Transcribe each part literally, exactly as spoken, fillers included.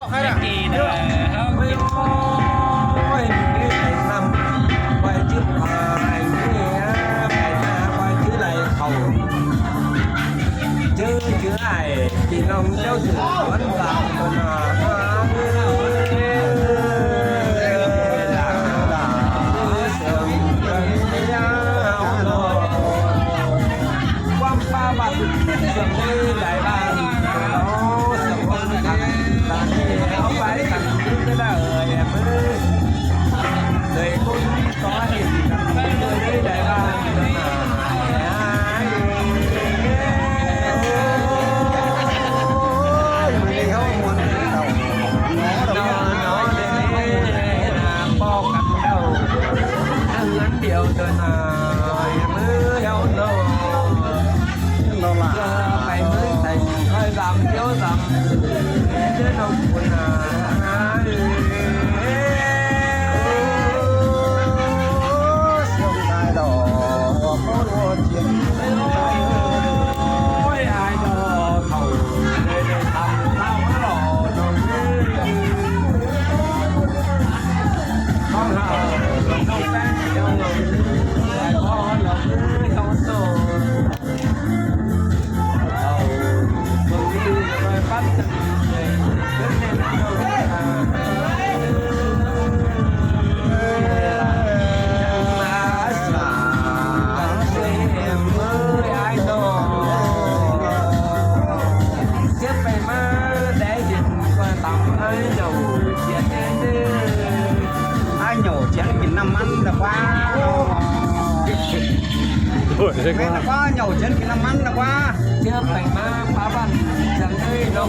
Ôi, mình đi đẩy năm, quay trước, à, anh đi, à, phải là quay trước lại khẩu. Chứ, chứ ai, thì lòng châu thử quán vào, còn, à, quán ba bát, sớm đi đẩy ba, nó, sớm quán ba, ta đi, không phải là cái đó, em ơi. Đẩy cũng có gì, đẩy ba, Ai nhổ chén kỉ năm ăn là quá. Ôi, thế quá. Là quá, nhổ chén kỉ năm ăn là quá. Chứ phải mà phá bắn, chẳng thấy đâu.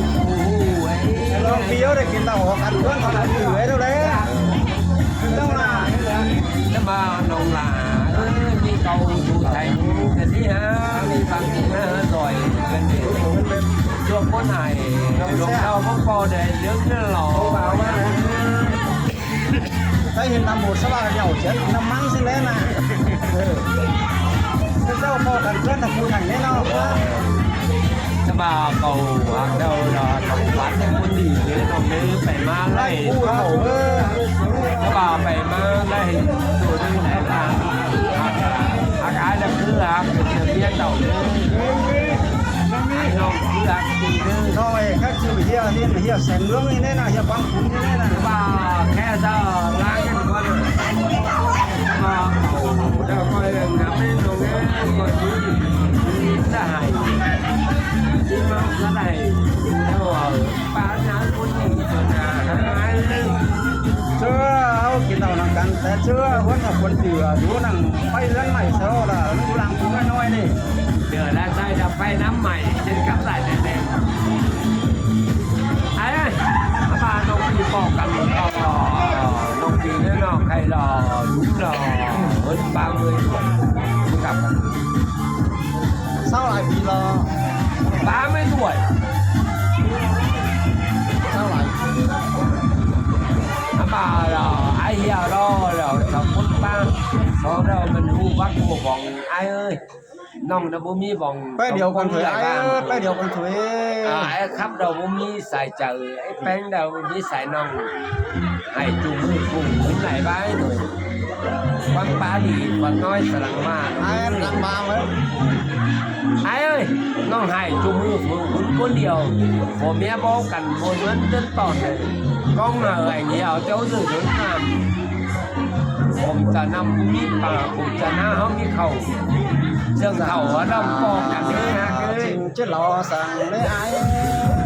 Nó phiếu để kỉ tàu hoặc ăn tuấn hoặc là gửi ấy đâu đấy. Đâu là. Thế mà nông là, ơ, đi cầu thủ thành, cái gì hả? Đi bằng gì hả? Rồi, cái gì? Chuộc con này, chuộc sao không có để dưỡng cái lò. Cái hiện năm một sao ba nhậu chết năm măng xin đấy mà. Cái sao có cần rất là phụ thành đấy nó. Thế mà cầu hàng đâu là tổng quán cái môn gì thế nó mới phải mang lại. Thế mà phải mang lại hình tụ đây này là hạt, hạt ai là cứ hạt cái chuyện biết đâu. Hạt nông cứ hạt gì chứ. Thôi các chữ hiệp, hiệp, hiệp sẻng lưỡng như thế nào, hiệp quang phú như thế nào. Thế mà khe giờ lá cái con. Mà đâu coi ngắm lên đồ nghe coi chú gì. Đã hài. Chú nó đã hài. Đâu ở ba nhà cô gì rồi nè. Chứ không kỹ tàu nằm cắn té chứ, huống là quân tử ở chú nằm quay lăn mày sao là nó làm cũng nói nói đi. Giờ đã sai đã quay nắm mày trên cắm lại đèn đèn. Ai ơi, bà nông đi bỏ cắn, ờ, nông đi nữa nó khay lò, đúng lò, hơn ba mươi tuổi. Không gặp. Sao lại bị lò? Ba mươi tuổi. Sao lại? Bà là ai hiểu đó là sao phút ba, sau đó mình hú bắt mua vòng ai ơi. Nông nó bố mi vòng. Pé điêu con thuế, ai ơi, pé điêu con thuế. À, ai khắp đầu bố mi xài chợ, ai pén đầu bố mi xài nông. Hãy chung hư cùng với lại bái rồi. Quăng ba đi, còn nói sẵn lăng mà. Ai ăn lăng ba mới. Ai ơi, nông hãy chung hư cùng với con điêu. Của mẹ bố cần mua mướn rất tỏn này. Con ở ảnh hiểu cháu dự hướng làm. Khổng chả năm mít mà khổng chả ná hóng mít khẩu. Dường khẩu ở đông bò cả thế hả cứ. Chết lò sẵn lấy ai.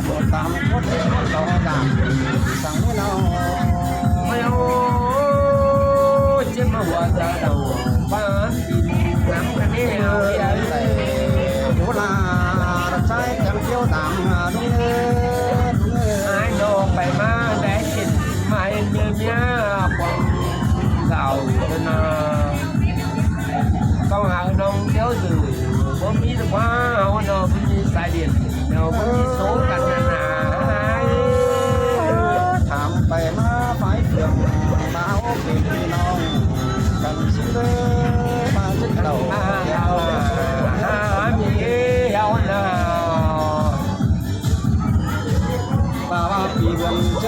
Một tám phút phút lò giảm. Sẵn lấy nó. Ôi ôi, chết mà hùa giờ đầu. Ba nắm cái này hả? Chú là trái chém chiếu giảm đúng. Ai nó phải mà để Mai mía mía quảng cáo cho nó. Con hãy nông thiếu dự, bố mi được quá, hãy nó bố mi sai điện, nó bố mi số cắn nà nà.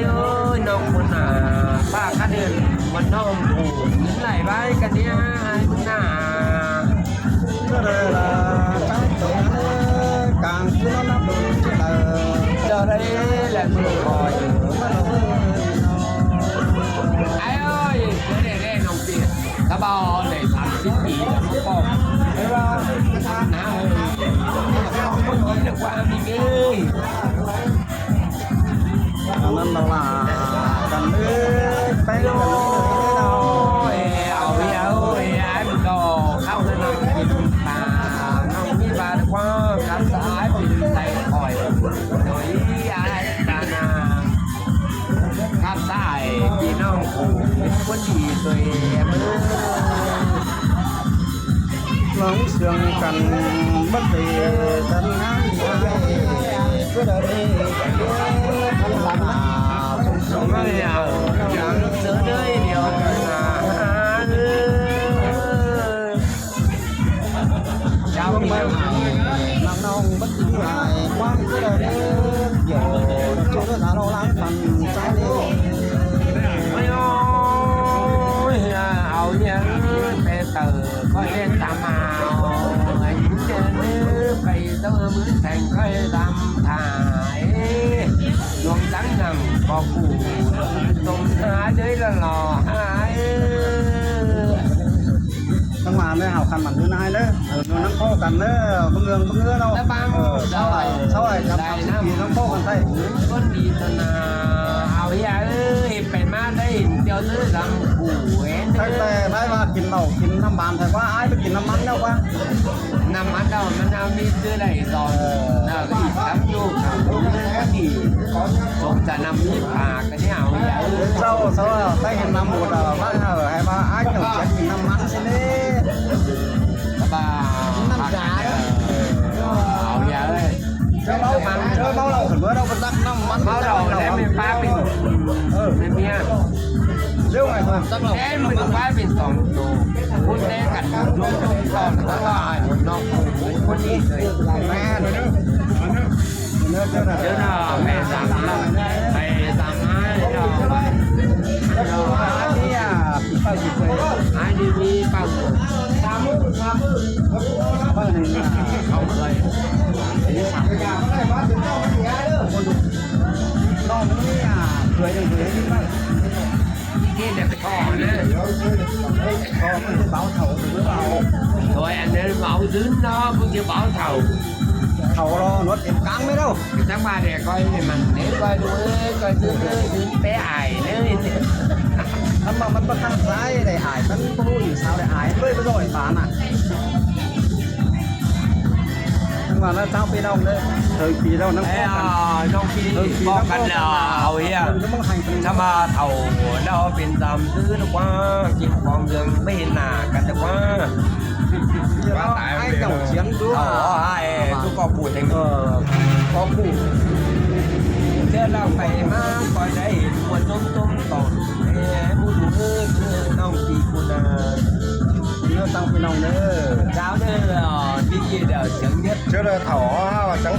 ai ơi, ꞌnọng ꞌmắn ꞌnạ, ꞌpá khắt ꞌnưng ꞌmắn ꞌnọng phủ, ꞌnhính lai ꞌvái cá ꞌnị, ai ꞌmắn ꞌnạ. Cái này là cái tủ nó, nó nắp đựng cái này. Giờ đây là người hỏi. Ai ơi, cái này đây, ꞌnọng Việt. Cá bao này tám chín tỷ là không có. Thế là cái tháng nào rồi? Không có gì được qua mình đi. Anăn ꞌva căn ꞌnị, pé căn ꞌnị. Ôi, ôi, ôi, ai ꞌmắn đỏ, kháo ra ꞌnọng Việt mà, ꞌnọng Việt và qua, cắm xã ai Việt Tây khỏi. Rồi ai ta nà. Khắp ꞌsại ꞌpi ꞌnọng phủ, ꞌmắn ꞌcốn đi ꞌtoi em ơi. Lóng sương căn bất kỳ căn ngán ai, cứ đợi đi, căn bản là không sống. Ôi, à, lắng sớ đới điều là, à, ừ. Chào mừng năm nông bất cứ ai quan cứ là, kiểu, chúng nó đã lo lắng phần trái đi. Ôi ôi, à, áo nhớ bé tờ coi lên tà mạo, anh nhớ phải tớ mướn thành coi làm thải. Luồng trắng nằm có phủ, tôm há đấy là lò hái. Tháng màn ꞌnị hảư khăn mẳn ꞌnị ꞌnái ꞌnớ. Ờ, ꞌnớ ꞌnắm ꞌpộ căn ꞌnớ, báu ꞌngương, báu ꞌngứa ꞌnớ. Ờ, sau ải, sau ải, cắm sáu mươi ký ꞌnắm ꞌpộ căn ꞌtẹ. Con đi thân, à, hảư ꞌya ơi, pay ꞌmá đảy ꞌtiếu ꞌnớ dăm phủ ên. Tắc ꞌtẹ bái ꞌva kin lảu, kin ꞌnặm ꞌván, ꞌtẹ ꞌquá ải ꞌpẹ kin ꞌnặm ꞌmắn ꞌnớ ꞌquá. ꞌNặm ꞌmắn ꞌnớ, ꞌmắn ꞌnớ ꞌmí ꞌtứ đảy dọn. Ờ. ꞌNớ ꞌcọ đi cắm ꞌnhụ, ꞌnớ ꞌcọ đi. Sống chả ꞌnặm ꞌmí pha. Sau, sau, tắc hên ꞌnặm ꞌmắn, ờ, bác, ờ, hảư ꞌva ải ꞌnhụ chén kin ꞌnặm ꞌmắn ꞌsịn ꞌnị. Bác, ꞌnặm chả. Ờ, hảư ꞌya ơi. Chớ báu, chớ báu lảu, khửn báu lảu, báu tắc ꞌnặm ꞌmắn. Báu lảu, ꞌlẹo ꞌmí pá pên. Ờ. ꞌMí ꞌmí. ꞌLẹo ꞌngai ꞌmắn tắc lảu. Ê, ꞌmí pá pên song tô. Cún té căn, cún té căn, cún té căn, cún té căn. Mẹn. Chớ ꞌnọ, mẹ dăm ꞌnọ, mẹ dăm ải ꞌnọ. Ải ꞌnị ꞌmí păng. Păng ꞌnị ꞌnọ, khảu ꞌlới. ꞌNọ ꞌmí ꞌmí ꞌlới ꞌnị păng. Thế là cái kho đấy. Kho ꞌmắn báu thảu ꞌtứ báu. Thôi, ăn đấy báu dưn nó, cũng chưa báu thảu. Thảu lo, nó tiệm căng mới đâu. Cái tháng ba để coi thì mẳn, để coi đúng, coi dưn, dưn bé ải đấy. Tháng ba ꞌmắn báu khăn sai, đảy ải, ꞌmắn báu ꞌhụ ꞌnhắng sao đảy ải, ꞌlới báu doi phản à. Tháng ba ꞌnớ chắng ꞌpi ꞌnọng ꞌnớ, thời kỳ đâu ꞌnắng. Ê, ꞌpọ căn. Ờ, ꞌnọng ꞌpi ꞌpọ căn ꞌnớ, hảư ꞌya. Tháng ba thảu ꞌnớ pên dăm ꞌtứ ꞌnớ ꞌquá, kin khong dươn ꞌmí hên nả căn ꞌnớ ꞌquá. Ải ꞌnọng chiếm ꞌtứ. Ờ, ải, ꞌtứ ꞌcọ phủ thành. Ờ, ꞌcọ phủ. Chớ ꞌnọng pay ꞌmá, coi đảy hên ꞌmuôn ꞌtốm ꞌtốm tỏn. Ê, báu ꞌhụ ꞌnớ, ꞌnọng ꞌpi ꞌcọ nả. ꞌNớ chắng ꞌpi ꞌnọng ꞌnớ. Cháo ꞌnớ, ờ, đi kia đảo chướng nhất. Chớ ꞌnớ thảu hảư chắng